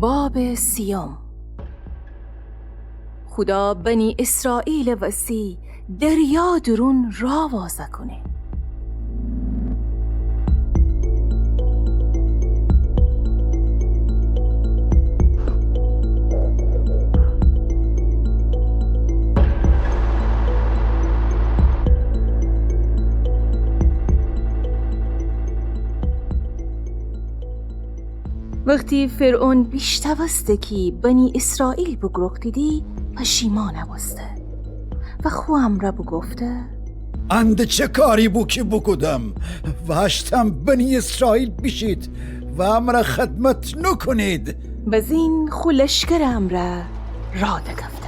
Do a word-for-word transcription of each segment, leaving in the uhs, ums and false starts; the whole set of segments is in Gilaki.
باب سیوم. خودا بنی اسرائیلٚ وسی دریا دورون راه وازَ کونه. وختی فرعون بیشنوسته کی بنی اسرائیل بوگروختیدی، پشیمانَ بوسته و خو امرأ بوگفته: ان د چه کاری بو کی بوکودم و هشتم بنی اسرائیل بیشید و امرأ خدمت نوکونید؟ بزین خو لشکرٚ امرأ راه دکفته.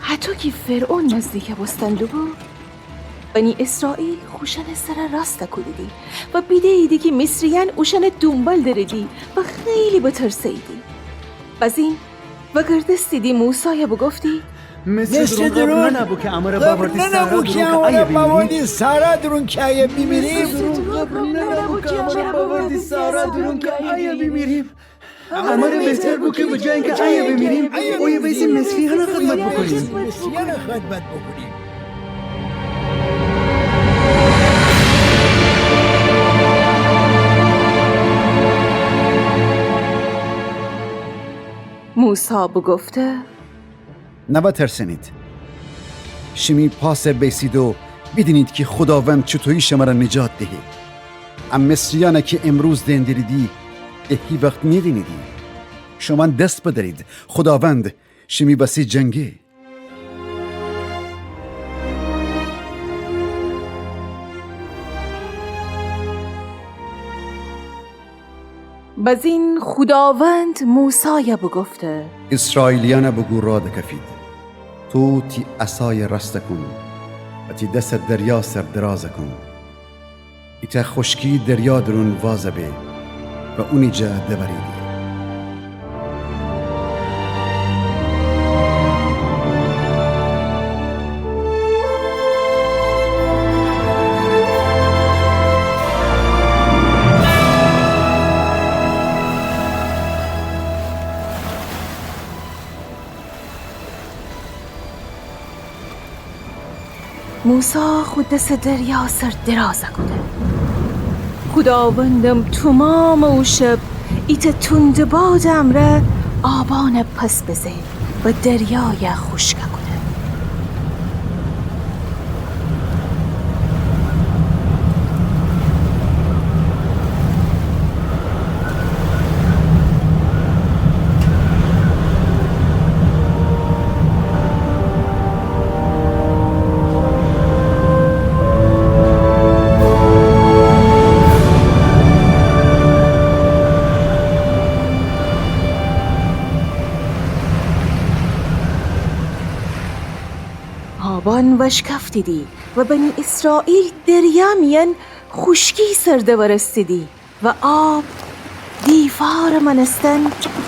هطو کی فرعون نزدیکَ بوستن دوبو، بنی اسرائیل خوشأنٚ سرَ راستَ کودیدی و بیده‌ییدی کی مصریأن اوشأنَ دونبال دریدی و خیلی بترسه‌ییدی. بزین وگردستیدی موسایَ بوگفتی: مصر درون قبل ننبو کی امرَ باوردی صحرا درون کی ایه بیمیریم. مصر درون قبل ننبو کی امرَ باوردی صحرا درون کی ایه بیمیریم. امرَ بهتر بو کی به جای اینکی ایه بیمیریم، اویه ویسی مصریأنَ خدمت بوکونیم. موسی بوگفته: نوترسه‌نید. شیمی پاسَ بیسید و بیدینید کی خوداوند چوطویی شمرَ نجات دهه. ا مصریأنَ کی امروز دئن دریدی، ده هیوخت نیدینیدی. شومأن دس بدأرید، خوداوند شیمی وسی جنگه. بزین خوداوند موسایَ بوگفته: اسرائیلیأنَ بوگو راه دکفید. تو تی عصایَ راستَ کون و تی دسَ دریا سر درازَ کون. ایتأ خوشکی دریا درون وازَ به و اونی جا دوأریدی. موسی خو دسَ دریا سر درازَ کوده. خوداوندم تومامٚ او شب ایتأ توندٚ بادٚ امرأ آبأنَ پس بزه و دریایَ خوشکَ کوده. آبأن وشکفتیدی و بنی اسرائیل دریا میأن خوشکی سر دوأرستیدی و آب دیفارٚ مأنستن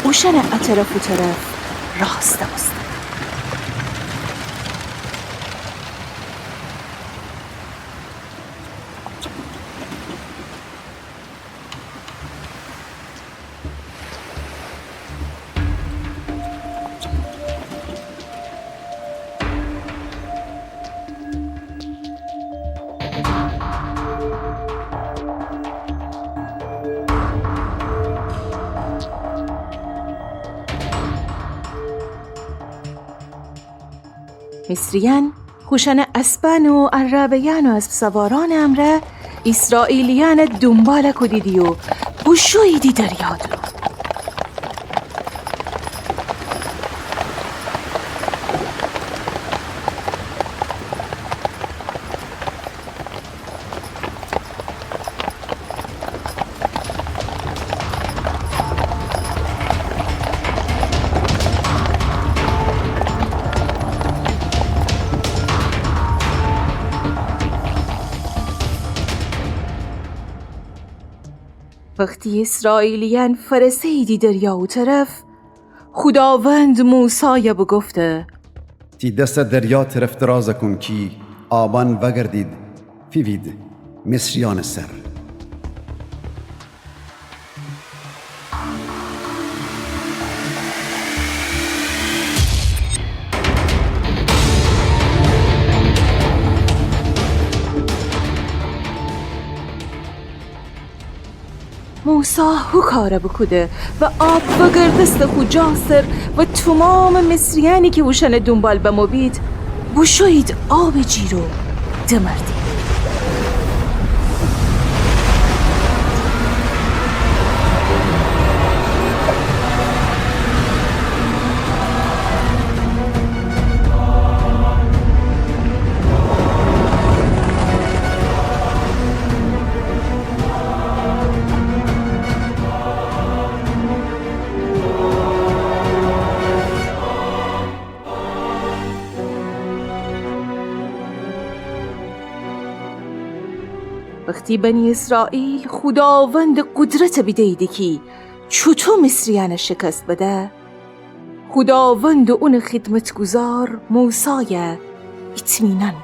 اوشأنٚ ا طرف او طرف راستَ بوسته. مصریأن اوشأنٚ اسبأن و عرابه‌یأن و اسب‌سوارأنٚ امرأ ایسرائیلیأنَ دونبال کودیدی و بوشوییدی دریا دورون. وختی ایسرائیلیأن فأرسه‌ییدی دریا او طرف، خوداوند موسایَ بوگفته: تی دسَ دریا طرف دراز کون کی آبأن وأگردید فیوید مصریأنٚ سر. موسی هو کارَ بوکوده و آب وأگردسته خو جا سر و تومامٚ مصریأنی کی اوشأنَ دونبال بمو بید، بوشویید آبٚ جیر و دمردید. وختی بنی اسرائیل خوداوندٚ قدرتَ بیده‌ییدی کی چوطو مصریأنَ شکست بده، خوداوند و اونٚ خدمتگزار موسایَ اطمینان